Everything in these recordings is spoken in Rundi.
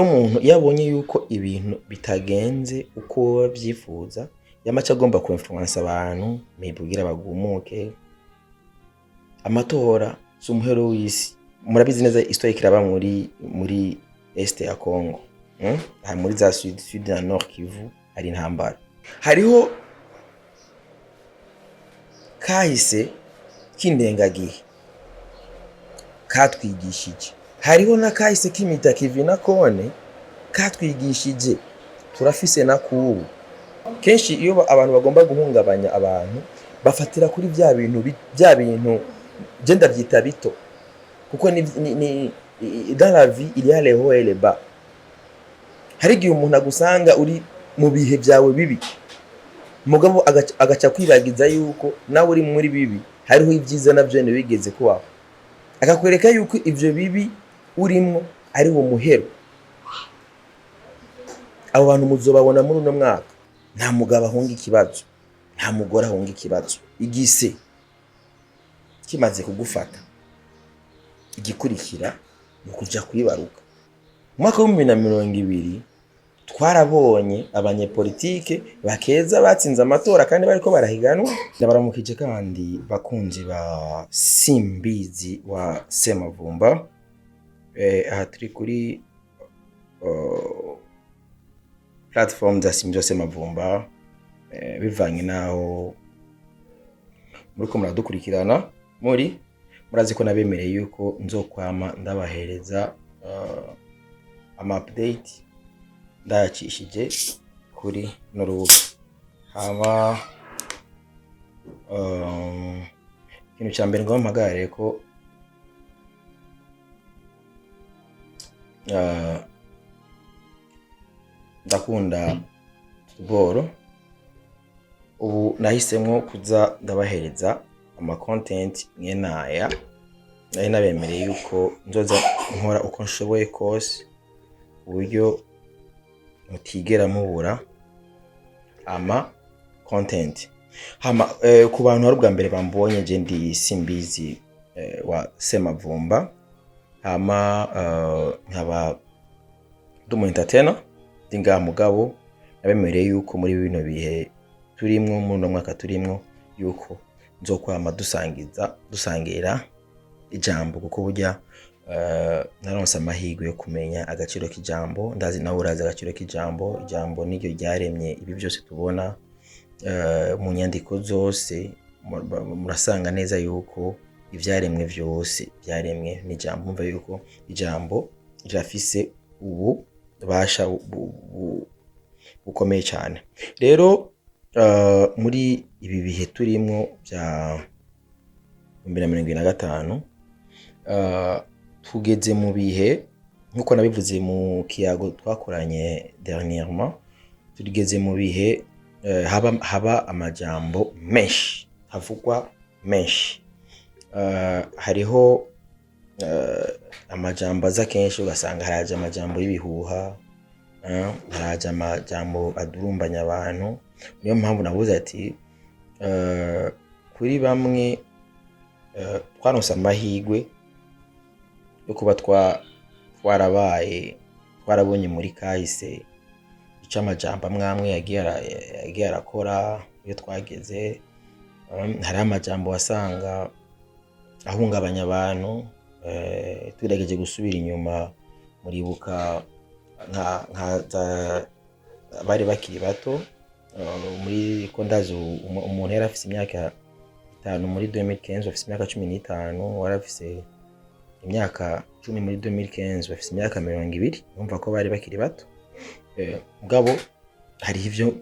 Hari umuntu iyo abonye yuko ibintu bitagenze uko bavyifuza, yamaca agomba ku influence abantu, maybe kugira bagumuke. Amatora si umuhero w'isi. Murabizi neza histoire kiraba muri Est ya Congo, Aha muri za Sud na Nord Kivu hari intambara. Hariho kahise k'indengagihe katwigishije, hariho n'akahise k'imitakivi na kone katwigishije, turafise na kubu. Kenshi iyo abantu bagomba guhungabanya abantu, bafatira kuri vya bintu vya bintu je ndavyita bito, kuko ni dans la vie il y a les hauts et les bas. Hari igihe umuntu agusanga uri mu bihe vyawe bibi, mugabo agaca kwibagiza yuko nawe uri muri bibi hariho ibyiza navyo wigeze kubaho, akakwereka yuko ivyo bibi urimwo ari wo muhero. Abo bantu muzobabona muri uno mwaka. Nta mugabo ahunga ikibazo, nta mugore ahunga ikibazo. Igise kimaze kugufata, igikurikira ni ukuja kwibaruka. Mu mwaka wa 2020 twarabonye abanyepolitike bakeza batsinze amatora kandi bariko barahiganwa. Ndabaramukije kandi bakunzi ba Simbizi wa Semavumba. Aha turi kuri platform za Simbizi wa Semavumba. Bivanye naho muriko muradukurikirana, muri murazi ko nabemereye yuko nzokwama ndabahereza ama update ndayacishije kuri no rubuga. Hama ikintu ca mbere ngomba mpagarare ko ndakunda football. Ubu nahisemwo kuza ndabahereza ama content mwene aya. Nari nabemereye yuko nzoza nkora uko nshoboye kose uburyo mutigera mubura ama content. Hama ku bantu hari ubwa mbere bambonye, je ndi Simbizi wa Semavumba. Hama nkaba ndi umu entertainer, ndi ngaha. Mugabo nabemereye yuko muri bino bihe turimwo, muri uno mwaka turimwo, yuko nzokwama dusangiza, dusangira ijambo, kuko burya naronse amahirwe yo kumenya agaciro k'ijambo. Ndazi nawe urazi agaciro k'ijambo. Ijambo niryo ryaremye ibi byose tubona. Mu nyandiko zose murasanga neza yuko ivyaremwe vyose vyaremwe n'ijambo. Mumva yuko ijambo rirafise ububasha bukomeye cyane. Rero muri ibi bihe turimwo vya 2025, tugeze mu bihe, nkuko nabivuze mu kiyago twakoranye dernièrement, tugeze mu bihe haba amajambo menshi, havugwa menshi. Hariho amajambo aza kenshi, ugasanga haraje amajambo y'ibihuha, haraje amajambo adurumbanya abantu. Niyo mpamvu navuze ati kuri bamwe twaronse amahirwe yo kuba twarabaye, twarabonye muri kahise ico amajambo amwe amwe yagiye arakora iyo twageze. Hariho amajambo wasanga ahungabanya abantu. Tugerageje gusubira inyuma, muribuka nka za bari bakiri bato, muri ko ndazi umuntu yari afise imyaka 5 muri 2015, afise imyaka 15, wari afise imyaka 10 muri 2015, bafise imyaka 20. Urumva ko bari bakiri bato. Mugabo hariho ivyo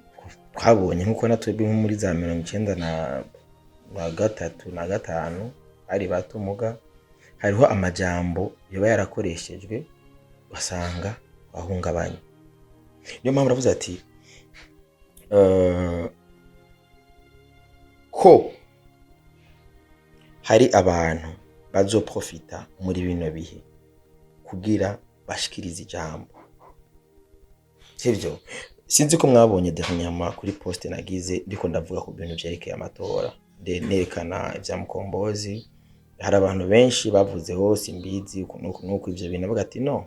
twabonye, nkuko na twebwe nko muri za 93 na 5 bari bato, muga hariho amajambo yoba yarakoreshejwe ugasanga ahungabanye. Niyo mpamvu navuze ati ko hari abantu bazoprofita muri bino bihe kugira bashikirize ijambo, sivyo? Sinzi ko mwabonye dernièrement kuri poste nagize ndiko ndavuga ku bintu vyerekeye amatora, nerekana ivya Mukombozi. Hari abantu benshi bavuze hose imbizi uku nuku nuku, ivyo bintu bavuga ati no.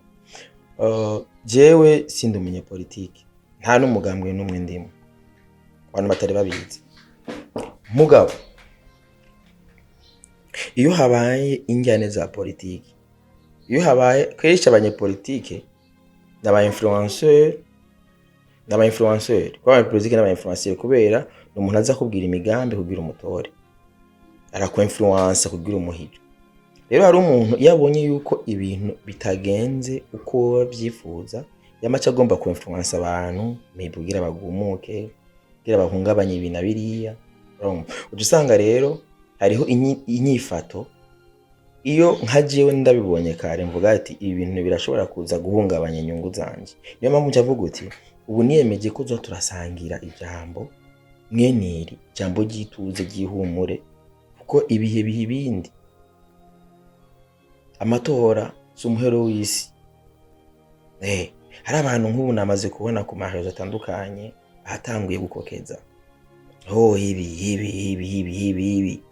Jewe sindi umunyepolitike, nta n'umugambwe n'umwe ndimo, abantu batari babizi. Mugabo iyo habaye injyane za politiki, iyo habaye kenshi abanyepolitike n'aba influenceur, n'aba influenceur, kuba abanyepolitike n'aba influenceur, kubera ni umuntu aza kubwira imigambi kugira umutore, arakwa influence kugira umuhigo. Rero hari umuntu iyo abonye yuko ibintu bitagenze uko byifuza, yamace agomba ku influence abantu, maybe kugira bagumuke, kugira bahungabanye ibi na biriya. Urumva, uca usanga rero hariho inyifato. Iyo nka jewe ndabibonye kare, mvuga ati ibi bintu birashobora kuza guhungabanya inyungu zanje. Niyo mpamvu nca mvuga uti ubu niyemeje ko tuza turasangira ijambo mweniri, ijambo ry'ituze, ry'ihumure, kuko ibihe biha ibindi. Amatora si umuhero w'isi. Hari abantu nk'ubu namaze kubona ku marezo atandukanye ahatanguye gukokeza, oh, ibi ibi ibi ibi ibi ibi.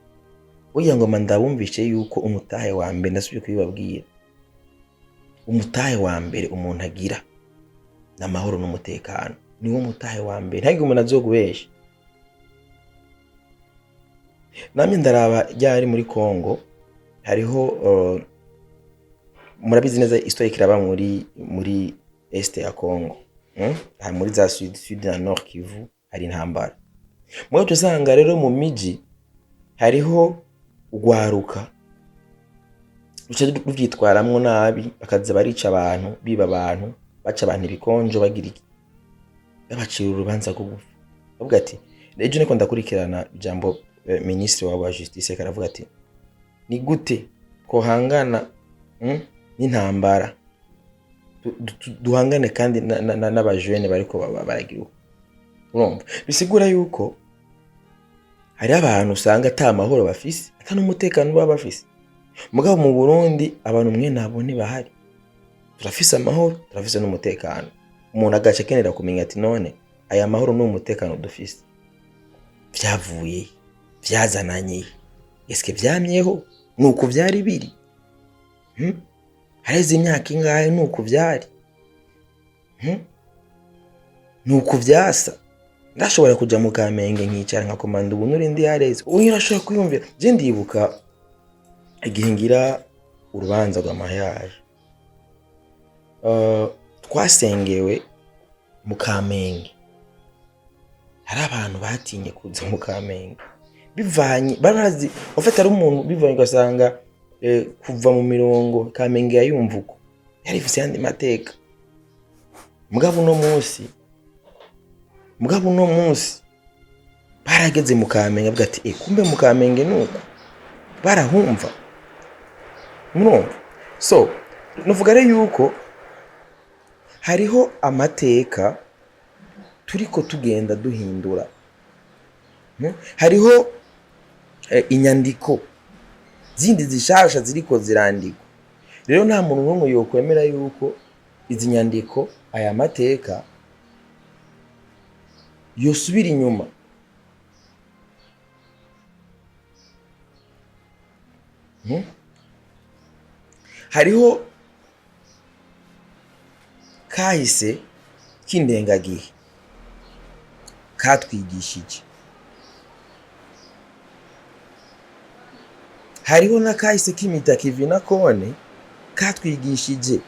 Burya ngoma ndabumvishe yuko umutahe wa mbere, ndasubiye kubibabwira, umutahe wa mbere umuntu agira ni amahoro n'umutekano. Niwo mutahe wa mbere, ntagire umuntu azogubesha. Namye ndaraba ryari muri Congo hariho, murabizi neza histoire kiraba muri Est ya Congo, Aha muri za Sud na Nord Kivu hari intambara. Mugabo usanga rero mu miji hariho ugwaruka ruca ruvyitwaramwo nabi, bakaza barica abantu, biba abantu, baca abantu ibikonjo, bagira iki, babacira urubanza rwo gupfa. Bavuga ati ejo niko ndakurikirana ijambo, minisitiri wabo wa justice karavuga ati ni gute twohangana, n'intambara, duhangane kandi n'abajene bariko baragira uko. Urumva, bisigura yuko hari abantu usanga ata mahoro bafise, ata n'umutekano baba bafise. Mugabo mu Burundi abantu mwe nabo ntibahari, turafise amahoro, turafise n'umutekano. Umuntu agaca akenera kumenya ati none aya mahoro n'umutekano dufise vyavuye, vyazananye, eske vyamyeho nuko vyari biri, Hareze imyaka ingahe nuko vyari, Nuko vyasa. Ndashobora kuja mu Kamenge nkicara nkakomanda ubu n'urindi yareze, ubu urashobora kwiyumvira. Je ndibuka igihe ngira urubanza rwa mariage, twasengewe mu Kamenge. Hari abantu batinye kuza mu Kamenge bivanye barazi ufite ari umuntu bivanye, ugasanga kuva mu mirongo Kamenge yayumva uko yari ifise yandi mateka. Mugabo uno munsi barageze mu Kamenge avuga ati kumbe mu Kamenge nuko barahumva. Murumva, so nuvuga rero yuko hariho amateka turiko tugenda duhindura. Hariho inyandiko zindi zishasha ziriko zirandikwa. Rero nta muntu n'umwe yokwemera yuko izi nyandiko, aya mateka yosubira inyuma. Hariho kahise k'indengagihe katwigishije, hariho n'akahise k'imitakivi na kone katwigishije.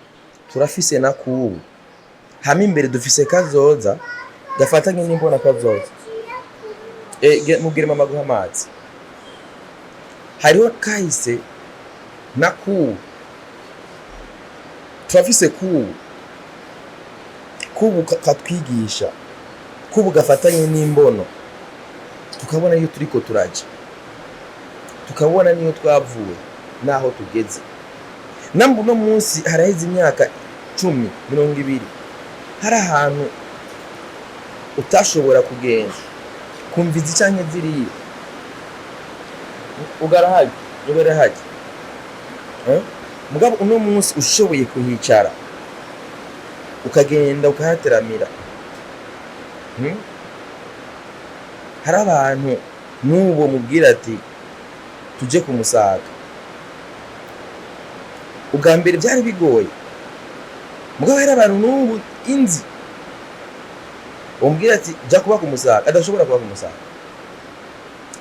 Turafise na kubu hamwe imbere dufise kazoza gafatanye n'imbona kazoza. Mubwire mama guha amazi. Hariho kahise na kubu, turafise kubu, kubu katwigisha, kubu gafatanye n'imbono, tukabona iyo turiko turaja, tukabona niyo twavuye naho tugeze. Namba uno munsi haraheze imyaka 10, 20, hari ahantu utashobora kugenda kumva izi canke ziriya, ugarahari ugarahari. Mugabo uno munsi ushoboye kuhicara ukagenda ukahateramira. Hari abantu n'ubu mubwira ati tuje kumusaga, ubwa mbere byari bigoye. Mugabo hari abantu n'ubu inzi umbwira ati jya kuba ku Musaga, adashobora kuba ku Musaga,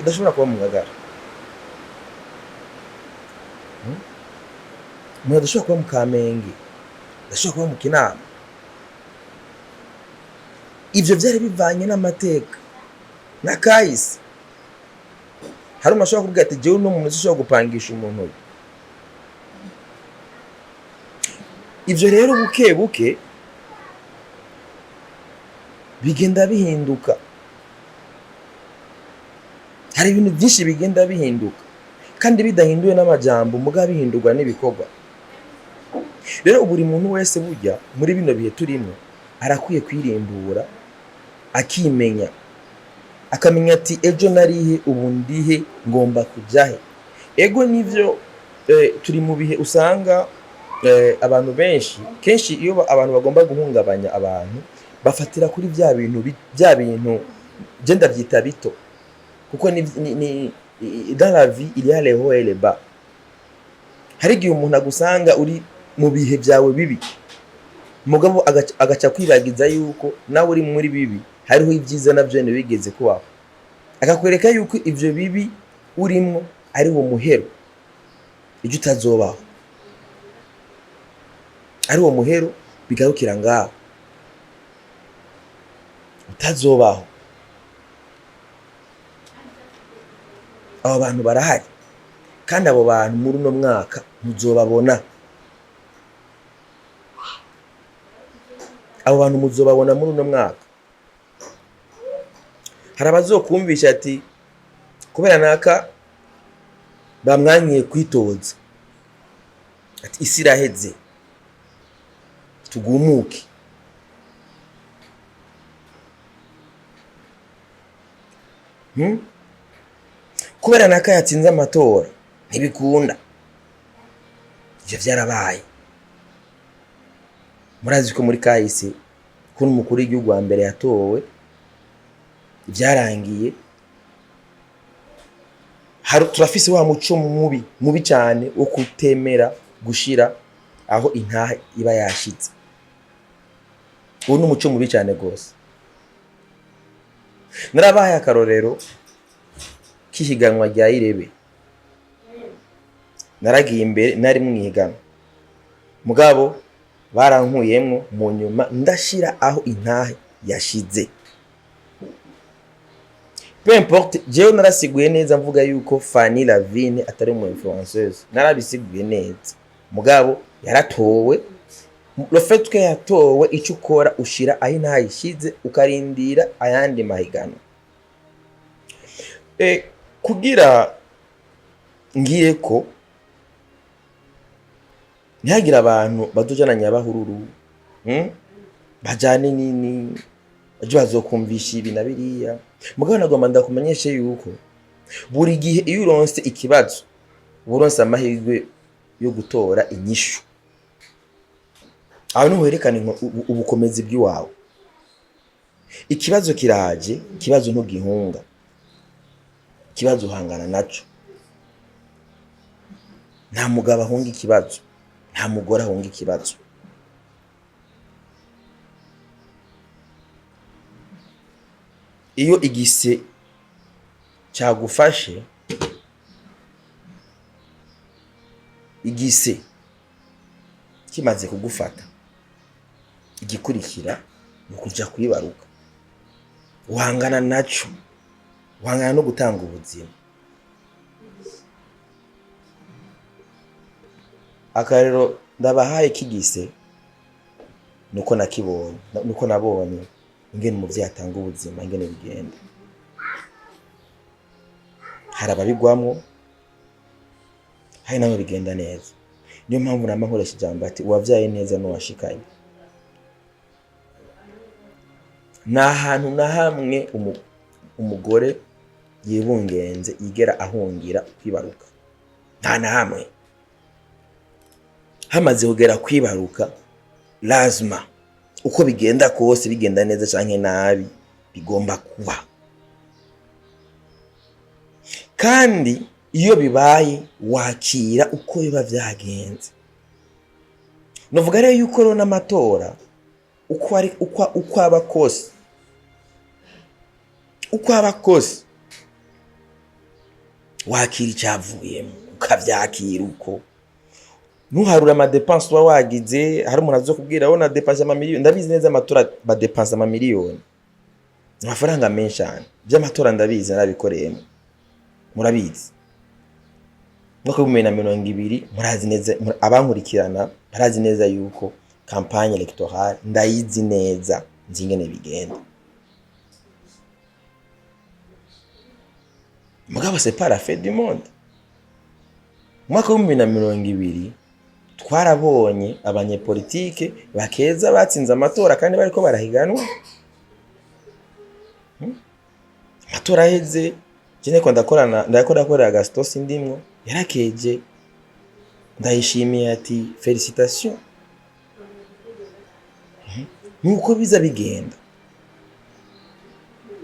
adashobora kuba mu Ngagara. Umuntu adashobora kuba mu Kamenge, adashobora kuba mu Kinama. Ivyo vyari bivanye n'amateka n'akahise. Hari umuntu ashobora kuvuga ati jewe uno muntu sinshobora gupangisha umuntu uyu. Ivyo rero buke buke bigenda bihinduka. Hari ibintu byinshi bigenda bihinduka, kandi bidahinduwe n'amajambo, mugabo bihindurwa n'ibikorwa. Rero buri muntu wese burya muri bino bihe turimo arakwiye kwirimbura, akimenya, akamenya ati ejo narihe, ubu ndihe, ngomba kujahe. Ego nivyo, turi mu bihe usanga abantu benshi, kenshi iyo abantu bagomba guhungabanya abantu, bafatira kuri bya bintu bya bintu je ndavyita bito, kuko ni dans la vie il y a les hauts et les bas. Hari igihe umuntu agusanga uri mu bihe byawe bibi, mugabo agaca kwibagiza yuko nawe uri muri bibi hariho ibyiza navyo bigeze kubaho, akakwereka yuko ivyo bibi urimwo ari wo muhero, ibyo utazobaho ari wo muhero, bigarukira ngaho utazobaho. Abo bantu barahari, kandi abo bantu muri uno mwaka muzobabona. Abo bantu muzobabona muri uno mwaka. Hari abazokumvisha ati kubera naka bamwankiye kwitoza, ati isi iraheze, tugumuke. Kubera naka yatsinze amatora ntibikunda. Ivyo vyarabaye. Murazi ko muri kahise ko n'umukuru w'igihugu wa mbere yatowe vyarangiye. Turafise wa muco mubi mubi cyane wo kutemera gushira aho intahe iba yashitse. Uwo ni umuco mubi cyane gose. Narabahaye akarorero k'ihiganwa rya Irebe. Naragiye imbere, nari mu ihiganwa, mugabo barankuyemwo, mu nyuma ndashira aho intahe yashize. Peu importe, jewe narasiguye neza mvuga yuko Fanny Lavine atari umu influenceuse, narabisiguye neza, mugabo yaratowe. Le fait que yatowe, icyo ukora ushira aho intahe ishize, ukarindira ayandi mahiganwa. Kugira ngire ko ntihagire abantu badujana nyabahururu, Bajane nini baje bazokumvisha ibi na biriya. Mugabo nagomba ndakumenyeshe yuko buri gihe iyo uronse ikibazo, uba uronse amahirwe yo gutora inyishu. Aho niho werekana ubukomezi bw'iwawe. Ikibazo kiraje, ikibazo ntugihunga, ikibazo uhangana naco. Nta mugabo ahunga ikibazo, nta mugore ahunga ikibazo. Iyo igise cagufashe, igise kimaze kugufata, igikurikira ni ukuja kwibaruka. Uhangana naco, uhangana no gutanga ubuzima. Akarero ndabahaye kigise nuko nakibonye, nuko nabonye ingene umuvyeyi atanga ubuzima, ingene bigenda. Hari ababigwamwo, hari n'abo bigenda neza. Niyo mpamvu nama nkoresha ijambo ati uwavyaye neza n'uwashikanye. Nta hantu na hamwe umugore yibungenze yigera ahungira kwibaruka. Nta na hamwe. Hamaze kugera kwibaruka, lazima uko bigenda kose, bigenda neza canke nabi, bigomba kuba. Kandi iyo bibaye wakira uko biba vyagenze. Novuga rero yuko rero n'amatora uko ari, uko aba kose, uko aba kose, wakira icyavuyemo, ukavyakira uko. Ntuharure ama dépenses uba wagize. Hari umuntu azokubwira wo na dépense amamiliyoni. Ndabizi neza, amatora badepanse amamiliyoni, amafaranga menshi cyane. By'amatora ndabizi, narabikoreyemo, murabizi. Mwaka wa 2020, murazi neza, abankurikirana barazi neza yuko campagne électorale ndayizi neza, nzi ingene bigenda. Mugabo c'est pas la fin du monde. Mu mwaka wa 2020 twarabonye abanyepolitike bakeza batsinze amatora kandi bariko barahiganwa. Amatora aheze, je ndiko ndakorana, ndako ndakorera Gaston Sindimwo, yarakeje Ndayishimiye ati: "Félicitations." Nuko biza bigenda.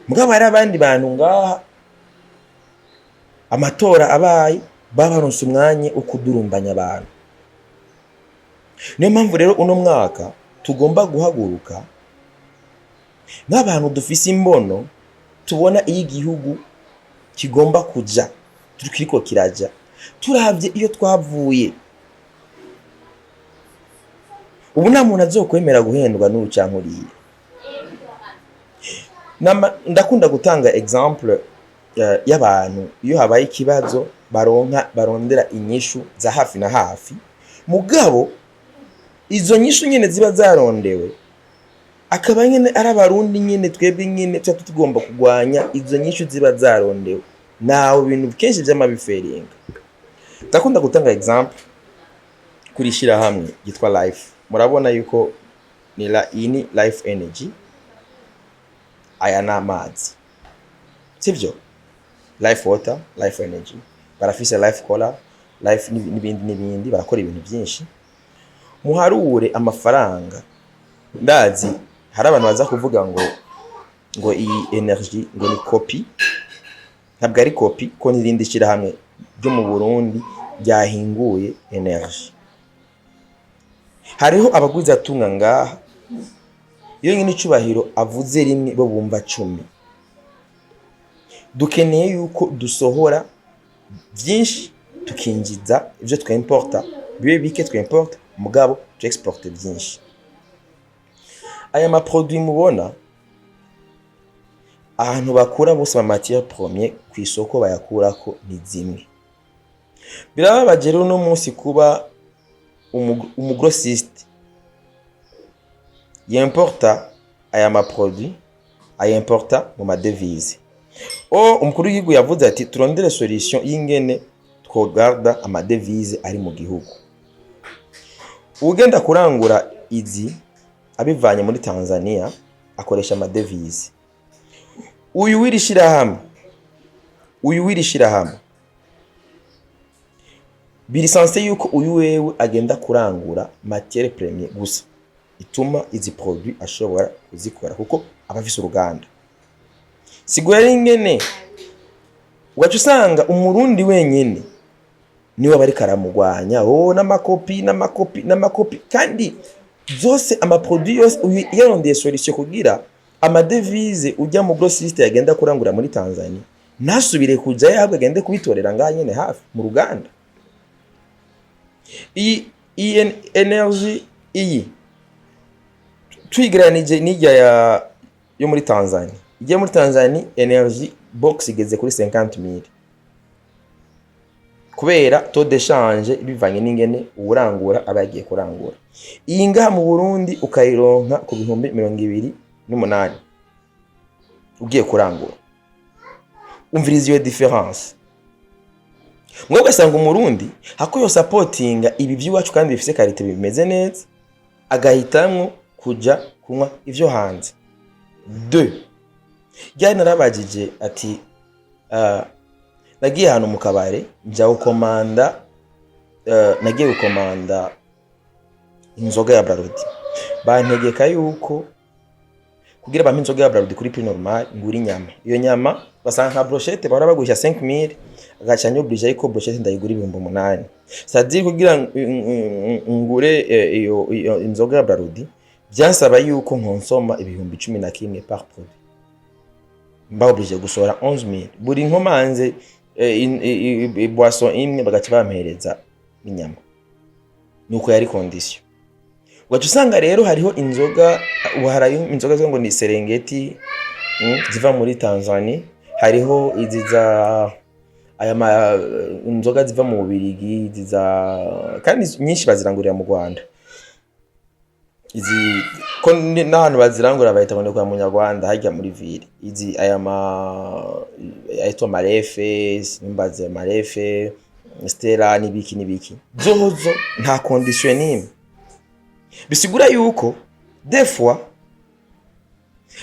Mugabo hari abandi bantu ngaha, amatora abaye, baba baronse umwanya wo kudurumbanya abantu. Niyo mpamvu rero uno mwaka tugomba guhaguruka nk'abantu dufise imbono, tubona iyo igihugu kigomba kuja, kiriko kiraja, turavye iyo twavuye. Ubu nta muntu azokwemera guhendwa n'uyu canke uriya. Ndakunda gutanga exemple y'abantu iyo habaye ikibazo baronka barondera inyishu za hafi na hafi. Mugabo izo nyishu nyene ziba zarondewe, akaba nyene ari Abarundi nyene, twebwe nyene tuba tugomba kugwanya izo nyishu ziba zarondewe. Nawe ibintu kenshi vy'amabiferinga. Ndakunda gutanga exemple kuri ishirahamwe ryitwa Life. Murabona yuko ni la, iyi ni Life Energy, aya ni amazi, sivyo? Life Water, Life Energy, barafise Life Cola, Life n'ibindi n'ibindi, barakora ibintu byinshi. Muharure amafaranga. Ndazi hari abantu baza kuvuga ngo iyi energy ngo ni copie. Ntabwo ari copie, ko n'irindi shyirahamwe ryo mu Burundi ryahinguye energy. Hariho abagwizatunga ngaha, iyo nyine icubahiro avuze rimwe, bo bumva 10. Dukeneye yuko dusohora byinshi, tukinjiza ibyo twimporta bibe bike, twimporta mugabo tu exporte byinshi. Aya ma produits mubona, ahantu bakura bose ama matière première ku isoko bayakurako ni zimwe. Birababaje rero uno munsi kuba umu grossiste yimporta aya ma produits, ayimporta mu ma devises. O umukuru w'igihugu yavuze ati: "Turondere solution y'ingene twogarda ama devises ari mu gihugu." Ugenda kurangura izi abivanye muri Tanzania akoresha ama devises. Uyu w'iri shirahamwe, uyu w'iri shirahamwe, biri censé yuko uyu wewe agenda kurangura matière première gusa ituma izi produit ashobora kuzikora, kuko aba afise uruganda. Sigura ari ingene ugaca usanga Umurundi wenyene niwe aba ariko aramugwanya, oh, n'ama copies, n'ama copies, n'ama copies, kandi zose ama produits yose uyu yarondeye solution kugira ama devises ujya mu grossiste yagenda kurangura muri Tanzania ntasubire kujayo, ahubwo agende kubitorera ngaha nyene hafi mu ruganda. Iyi energy iyi tuyigereranije n'ijya yo muri Tanzania, ijya muri Tanzania energy box igeze kuri 50,000 kubera taux d'échange, bivanye n'ingene uwurangura aba yagiye kurangura. Iyi ngaha mu Burundi ukayironka ku 28,000 ugiye kurangura. Umviriza iyo différence. Mwe ugasanga Umurundi hako yo supportinga ibi by'iwacu kandi bifise qualité, bimeze neza, agahitamwo kuja kunywa ivyo hanze. Deux, ryari narabajije ati nagiye ahantu mu kabare, nja gukomanda, nagiye gukomanda inzoga ya Brarudi, bantegeka yuko kugira ngo nshobore kuyironka Kugira bampe inzoga ya Brarudi kuri prix normal, ngura inyama. Iyo nyama basanga nka brochette bahora bagurisha 5000, agaca anyoblige yuko brochette ndayigura 8000. C'est-à-dire kugira ngure iyo inzoga ya Brarudi, byansaba yuko nkonsoma 11,000 par produit. Mba obligé gusohora 11000 buri nkomanze boisson imwe, bagaca bampereza inyama. Nuko yari condition. Ugaca usanga rero hariho inzoga, ubu hari inzoga zo ngo ni Serengeti, ziva muri Tanzania, hariho izi za aya ma inzoga ziva mu Bubirigi, izi za kandi nyinshi bazirangurira mu Rwanda. Izi ko n'ahantu bazirangura bahita ngo ni kwa Munyarwanda harya muri ville. Izi aya ma ayitwa Marefe, simbaze Marefe, Stella n'ibiki n'ibiki, zozo nta condition n'imwe. Bisigura yuko des fois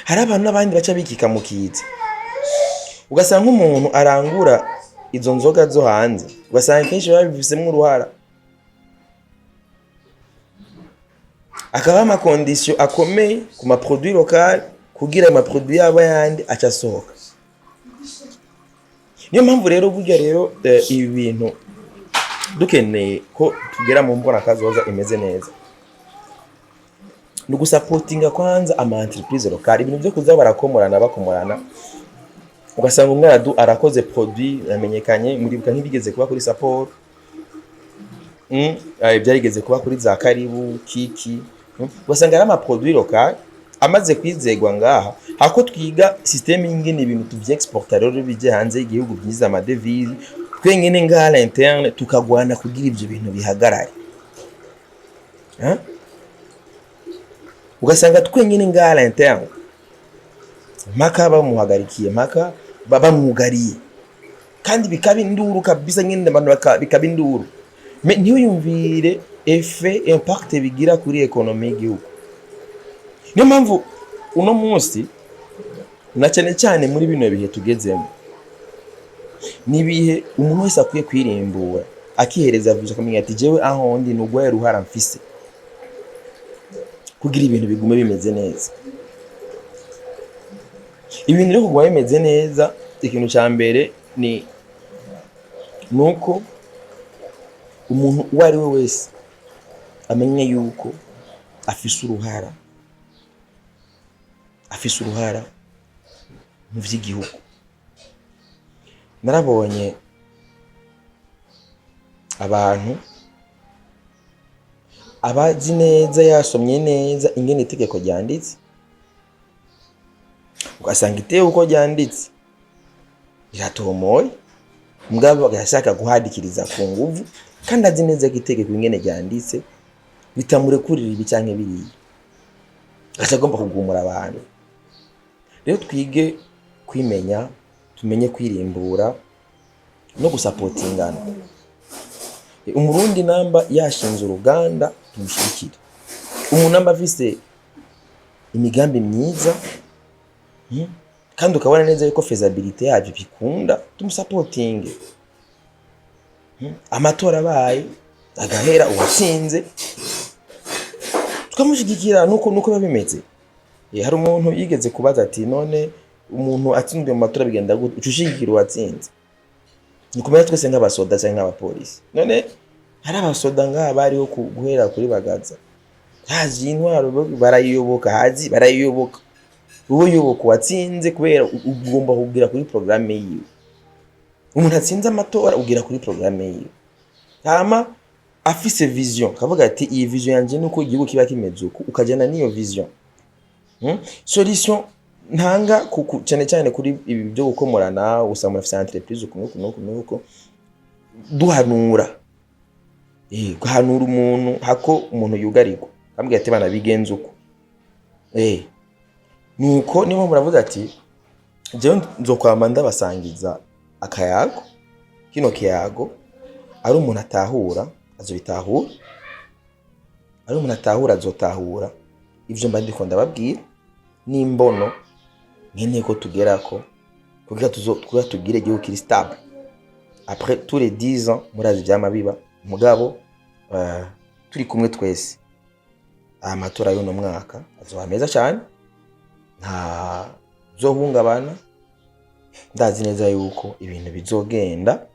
hari abantu n'abandi baca bikika mu kiza, ugasanga nk'umuntu arangura izo nzoga zo hanze, ugasanga kenshi biba bifisemwo uruhara, akaba ama condition akomeye ku ma produit local kugira ayo ma produit yabo yandi aca asohoka. Niyo mpamvu rero burya rero ibi bintu dukeneye ko tugera mu mbona kazoza imeze neza, ni ugusapotinga kwanza ama entreprise locale. Ibintu byo kuza barakomorana bakomorana, ugasanga umwe arakoze produit yamenyekanye. Muribuka nk'ibigeze kuba kuri Saporo, byarigeze kuba kuri za Karibu Kiki, ugasanga ari ama produit local amaze kwizegwa ngaha, hako twiga système y'ingene ibintu tuvyexporta rero bije hanze y'igihugu byinjiza ama devise, twenyene ngaha à l'interne tukagwana kugira ivyo bintu bihagarare. Hein? Ugasanga twenyene ngaha à l'interne mpaka bamuhagarikiye, mpaka bamwugariye, kandi bikaba induru kabisa nyine, abantu bikaba induru. Mais ntiyumvire effet, impact bigira kuri économie y'igihugu. Niyo mpamvu uno munsi, na cyane cyane muri bino bihe tugezemo, ni ibihe umuntu wese akwiye kwirimbura, akihereza vision, akamenya ati: "Jewe aho ndi ni urwaye ruhara mfise kugira ibintu bigume bimeze neza." Ibintu rero kuguma bimeze neza, ikintu cya mbere ni nuko umuntu uwo ari we wese amenya yuko afise uruhara, afise uruhara mu vy'igihugu. Narabonye abantu abazi neza, yasomye neza ingene itegeko ryanditse, ugasanga itegeko uko ryanditse riratomoye, mugabo agashaka guhadikiriza ku nguvu, kandi azi neza ko itegeko ingene ryanditse bitamurekurira ibi canke biriya, agaca agomba kugumura abantu. Rero twige kwimenya, tumenye kwirimbura no gusapotingana. Umurundi namba yashinze uruganda, tumushyigikire. Umuntu namba afise imigambi myiza, kandi ukabona neza yuko faisabilité yabyo bikunda, tumusapotinge. Amatora abaye agahera, uwatsinze tukamushyigikira. Nuko biba bimeze. Hari umuntu yigeze kubaza ati: "None umuntu atsinzwe mu matora bigenda gute? Uca ushigikira uwatsinze?" Ni kumenya twese nk'abasoda cyangwa nk'abapolisi. None hari abasoda ngaha bariho guhera kuri Bagaza, haje intwaro barayiyoboka, hazi barayiyoboka. Wowe yoboka uwatsinze, kubera ugomba kugira kuri porogaramu yiwe. Umuntu atsinze amatora ugira kuri porogaramu yiwe, hama afise vision, akavuga ati: "Iyi vision yanje nuko igihugu kiba kimeze uku," ukajyana n'iyo vision. Solution ntanga cyane cyane kuri ibi byo gukomorana, usanga umuntu afise entreprise uku n'uku n'uku n'uku, duhanura, guhanura umuntu hako umuntu yugarirwa, ambwira ati: "Bana, bigenze uko." Nuko niyo mpamvu muravuze ati: "Jewe nzokwama ndabasangiza akayago." Kino kiyago ari umuntu atahura azobitahura, ari umuntu atahura azotahura ivyo mba ndiko ndababwira n'imbono nkeneye ko tugerako kugira tugire igihugu kiri stable. Après tous les 10 ans, murazi vyama biba, mugabo turi kumwe twese, aya matora y'uno mwaka azoba meza cyane. Nta zohungabana. Ndazi neza yuko ibintu bizogenda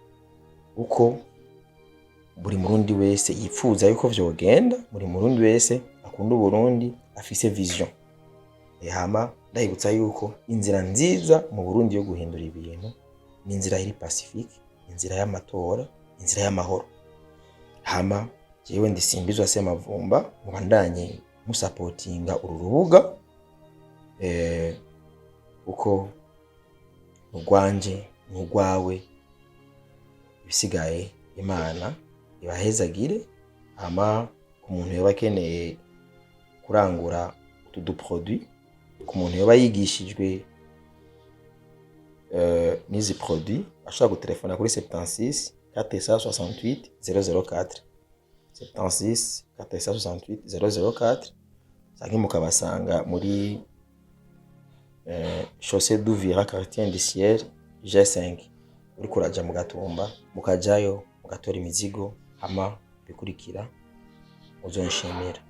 uko buri Murundi wese yifuza yuko vyogenda, buri Murundi wese akunda Uburundi afise vision. Hama ndabibutsa yuko inzira nziza mu Burundi yo guhindura ibintu ni inzira iri pacifique, inzira y'amatora, inzira y'amahoro. Hama jewe ndi Simbizwa Semavumba, mubandanye musapotinga uru rubuga uko urwanje n'urwawe. Ibisigaye Imana ibahezagire. Hama ku muntu yoba akeneye kurangura utu duproduit, ku muntu yoba yigishijwe n'izi produit, ashobora gutelefona kuri 76 468 004, 76 468 004, canke mukabasanga muri Chaussée d'Uvira, quartier industriel G5, uriko uraja mu Gatumba, mukajayo mugatora imizigo. Hama bikurikira uzonshimira.